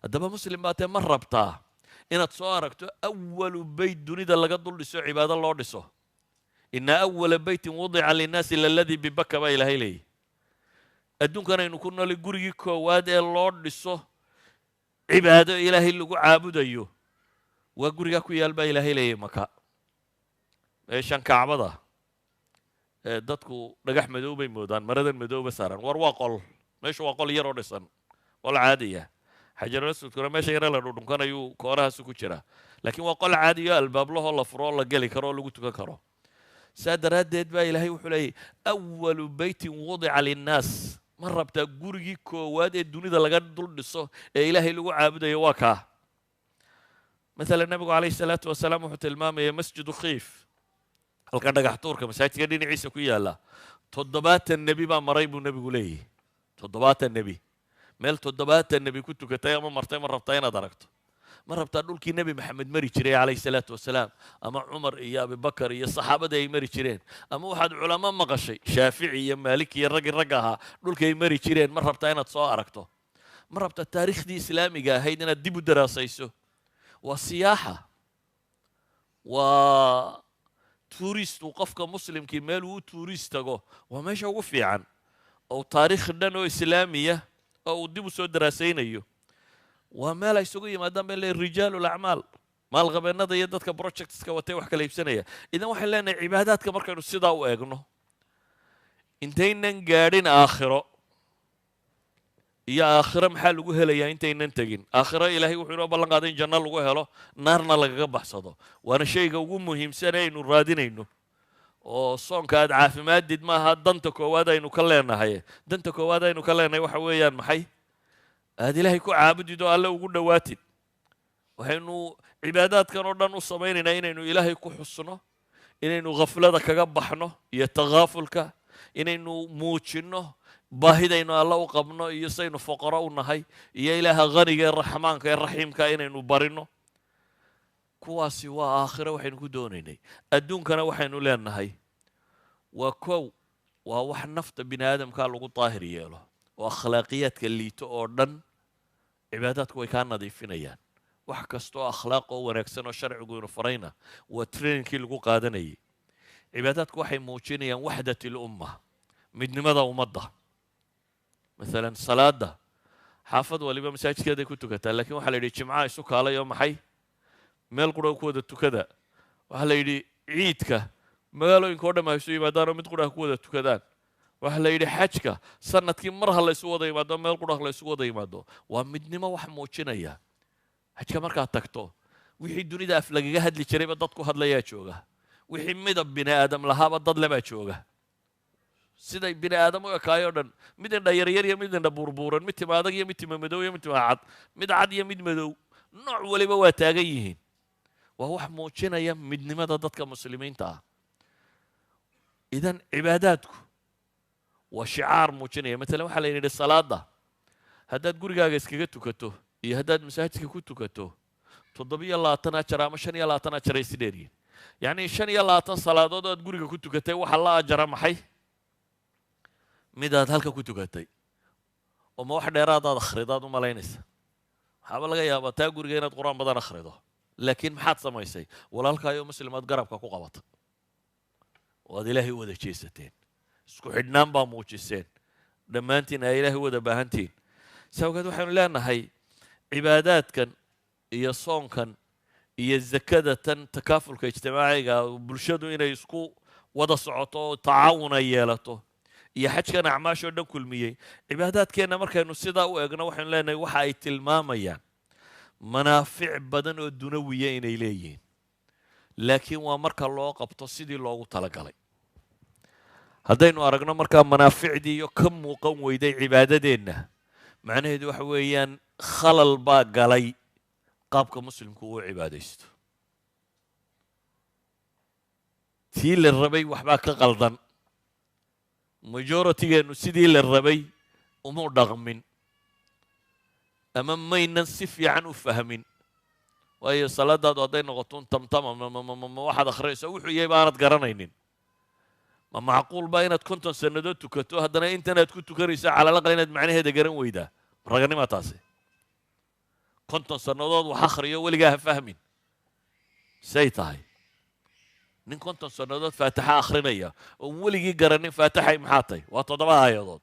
Haddaba Muslim baa tee, ma rabtaa inaad soo aragto awalu beyt dunida laga dul dhiso, cibaado loo dhiso? "Ina awala beytin wudica linnaasi laladii bibaka" baa Ilaahay leeyahy. Adduunkan aynu ku noolay gurigii koowaad ee loo dhiso cibaado Ilaahay lagu caabudayo waa gurigaa ku yaal baa Ilaahay leeyahy Maka, meeshan Kacbada. Ee dadku dhagax madow bay moodaan, maradan madowba saaran. War waa qol, meeshu waa qol yaroo dhisan, qol caadiya. Xajarul aswadkuna meesha yare la dhudhunkanayuu koorahaasu ku jiraa, laakiin waa qol caadiyo albaablahoo la furo oo la geli karo oo lagu tukan karo. Saa daraaddeed baa Ilaahay wuxuu leeyahy awalu beytin wudica linnaas. Ma rabtaa gurigii koowaad ee dunida laga dul dhiso ee Ilaahay lagu caabudayo? Waa kaa. Maalan Nebigu calayhi salaatu wasalaam wuxuu tilmaamaya Masjidu Khiif, halkan dhagax tuurka masaajidka dhinaciisa ku yaalla, 70 nebi baa maray buu Nebigu leeyahy. 70 nebi, meel 70 nebi ku tukatay ama martay, ma rabtaa inaad aragto? Ma rabtaa dhulkii Nebi Maxamed mari jiray calayhi salaatu wasalaam, ama Cumar iyo Abibakar iyo saxaabadii ay mari jireen, ama waxaad culamo maqashay, Shaafici iyo Maalik iyo raggii ragga ahaa dhulkii ay mari jireen, ma rabtaa inaad soo aragto? Ma rabtaa taariikhdii islaamiga ahayd inaad dib u daraasayso? Waa siyaaxa, waa touristu. Qofka Muslimkii meel uu tourist tago waa meesha ugu fiican oo taariikh dhan oo islaamiya oo uu dib u soo daraasaynayo. Waa meel ay isugu yimaadaan bay leeyihin rijaalu acmaal, maalqabeennada iyo dadka projectska watay wax kala iibsanaya. Idan waxaan leenahay cibaadaadka markaynu sidaa u eegno, intaynan gaadhin aakhiro iyo aakhiro maxaa lagu helayaa, intaynan tegin aakhiro, Ilaahay wuxuu inoo ballan qaaday in janno lagu helo, naarna lagaga baxsado. Waana shayga ugu muhiimsan ee aynu raadinayno. Oo soonka aad caafimaadid maaha danta koowaad aynu ka leenahay. Danta koowaad aynu ka leenahay waxa weeyaan maxay? Aad Ilaahay ku caabudid oo Alle ugu dhowaatid. Waxaynu cibaadaadkan oo dhan u samaynaynaa inaynu Ilaahay ku xusno, inaynu khaflada kaga baxno iyo takaafulka, inaynu muujinno baahidaynu Alle u qabno iyo saynu foqoro u nahay, iyo Ilaaha khaniga ee raxmaanka ee raxiimka inaynu barino. Kuwaasi waa aakhiro waxaynu ku doonaynay. Adduunkana waxaynu leenahay waa kow, waa wax nafta bini aadamka lagu daahir yeelo oo akhlaaqiyaadka liito oo dhan cibaadaadku way kaa nadiifinayaan. Wax kasta oo akhlaaq oo wanaagsan oo sharcigu inu farayna waa trainingkii lagu qaadanayay. Cibaadaadku waxay muujinayaan waxdat ilumma, midnimada ummadda. Maalan salaada xaafad waliba masaajidkeeday ku tukataa, lakiin waxaa la yidhi jimcaha isu kaalay oo maxay meel qura ku wada tukada. Waxaa la yidhi ciidka magaalooyinka o dham ha isu yimaadaan oo mid qura ha ku wada tukadaan. Waxaa la yidhi xajka sanadkii mar ha laysu wada yimaado, meel qura ha laysu wada yimaado. Waa midnimo wax muujinaya. Xajka markaad tagto, wixii dunida af lagaga hadli jirayba dad ku hadlayaa jooga, wixii midab bini aadam lahaaba dad lebaa jooga, siday bini aadam u ekaayoo dhan, mid indha yaryar iyo mid indha buurbuuran, mid tima adag iyo mid tima madow iyo mid tima cad, mid cad iyo mid madow, nooc waliba waa taagan yihiin. Waa wax muujinaya midnimada dadka Muslimiinta ah. Idan cibaadaadku waa shicaar muujinaya. Maalan waxaa la yidhi salaada haddaad gurigaaga iskaga tukato iyo haddaad masaajidka ku tukato 27 ajar ama 25 ajar ay is dheeryihin. Yacni 25 salaadood aad guriga ku tukatay waxaa la ajara maxay midaad halka ku tukatay? Oo ma wax dheeraadaad akhridaad u malaynaysa? Waxaaba laga yaabaa taa guriga inaad Qur-aan badan akhrido, laakiin maxaad samaysay? Walaalkaayo Muslimaad garabka ku qabata oo aad Ilaahay u wada jeesateen, isku xidhnaan baa muujiseen, dhammaantiin ay Ilaahay u wada baahantihiin. Saa awgeed waxaynu leenahay cibaadaadkan iyo soonkan iyo zakada tan, takaafulka ijtimaaciga, bulshadu inay isku wada socoto oo tacaawun ay yeelato, iyo xajkan acmaashoo dhan kulmiyey, cibaadaadkeenna markaynu sidaa u eegno waxaynu leenahay waxa ay tilmaamayaan Manaafic badan oo dunawiya inay leeyihiin, laakiin waa marka loo qabto sidii loogu talagalay. Haddaynu aragno markaa manaaficdii iyo ka muuqan weyday cibaadadeenna, macnaheedu waxa weeyaan khalal baa galay qaabka muslimku uu cibaadaysto. Tii la rabay waxbaa ka qaldan, majoritigeennu sidii la rabay umu dhaqmin ama maynan si fiican u fahmin. Waayo, salaadaadu hadday noqoto un tamtama ma waxaad akhriyayso wuxuu yahay ba aanad garanaynin, ma macquul baa inaad 50 sannadood tukato, haddana intanaad ku tukanayso cala alaqal inaad macnaheeda garan weydaa? Raganima taasi? 50 sannadood wax akhriyo, weligaa ha fahmin, say tahay? Nin 50 sannadood faataxa akhrinaya oon weligii garanin faataxay maxaa tahay, waa 7 aayadood.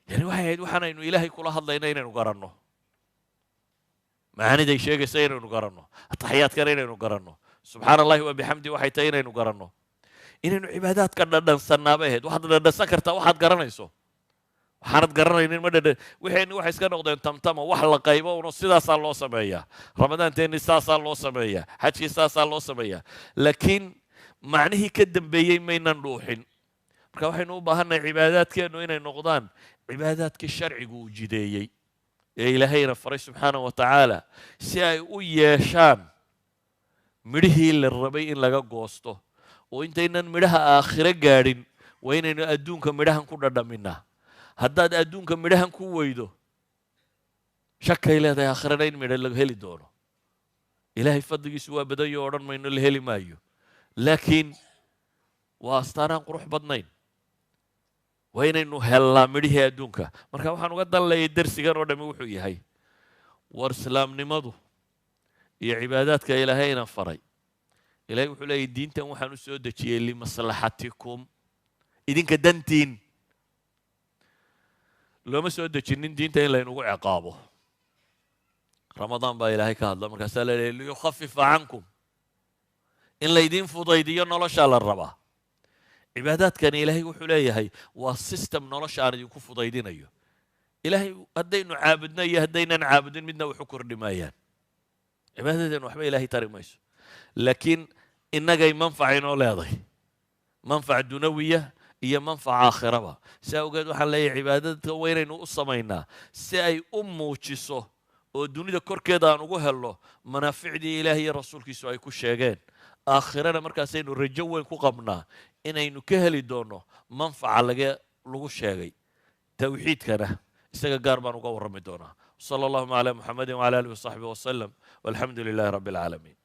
Yani waxay ahayd waxaanaynu Ilaahay kula hadlayna inaynu garanno, macaaniday sheegaysa inaynu garanno, ataxiyaadkana inaynu garanno, subxaana Allahi wa bixamdi waxay tahay inaynu garanno, inaynu cibaadaadka dhadhansannaa bay ahayd. Waxaad dhadhansan kartaa waxaad garanayso, waxaanad garanaynin ma dhadhan. Wixeenni waxay iska noqdeen tamtama, wax la qaybo uno. Sidaasaa loo sameeyaa Ramadaanteenni, saasaa loo sameeyaa xajkii, saasaa loo sameeyaa, laakiin macnihii ka dambeeyey maynan dhuuxin. Marka waxaynu u baahannahay cibaadaadkeennu inay noqdaan cibaadaadkii sharcigu uu jideeyey ee Ilaahayna faray subxaana wa tacaala, si ay u yeeshaan midhihii la rabay in laga goosto. Oo intaynan midhaha aakhiro gaadhin, waa inaynu adduunka midhahan ku dhadhaminaa. Haddaad adduunka midhahan ku weydo, shakay leedahay aakhirana in midho laga heli doono. Ilaahay fadligiisu waa badanyo, odhan mayno la heli maayo, laakiin waa astaanaan qurux badnayn. Waa inaynu hellaa midhihii adduunka. Marka waxaan uga dan leeyay dersigan oo dhammi wuxuu yahay: war islaamnimadu iyo cibaadaadka Ilaahayna faray, Ilahay wuxuu leeyahy, diintan waxaan u soo dejiyey limaslaxatikum, idinka dantiin. Looma soo dejinin diinta in laynugu ciqaabo. Ramadaan baa Ilaahay ka hadla, markaasaa la leeyay liyukhafifa cankum, in laydiin fudaydiyo noloshaa la rabaa. Cibaadaadkani, Ilaahay wuxuu leeyahay, waa system nolosha aan idinku fudaydinayo. Ilaahay haddaynu caabudno iyo haddaynan caabudin midna waxu kordhi maayaan. Cibaadadeenu waxba Ilaahay tari mayso, laakiin innagay manfac inoo leedahay, manfac dunawiya iyo manfac aakhiraba. Si awgeed waxaan leeyahay cibaadadka waa inaynu u samaynaa si ay u muujiso oo dunida korkeeda aan ugu helno manaaficdii Ilaahay iyo rasuulkiisu ay ku sheegeen. Aakhirana markaasaynu rajo weyn ku qabnaa inaynu ka heli doonno manfaca lagu sheegay. Tawxiidkana isaga gaar baan uga warrami doonaa. Sala allahuma calaa Muxamedin wcala alihi wasaxbihi wasalam, walxamdu lilahi rabbi alcaalamiin.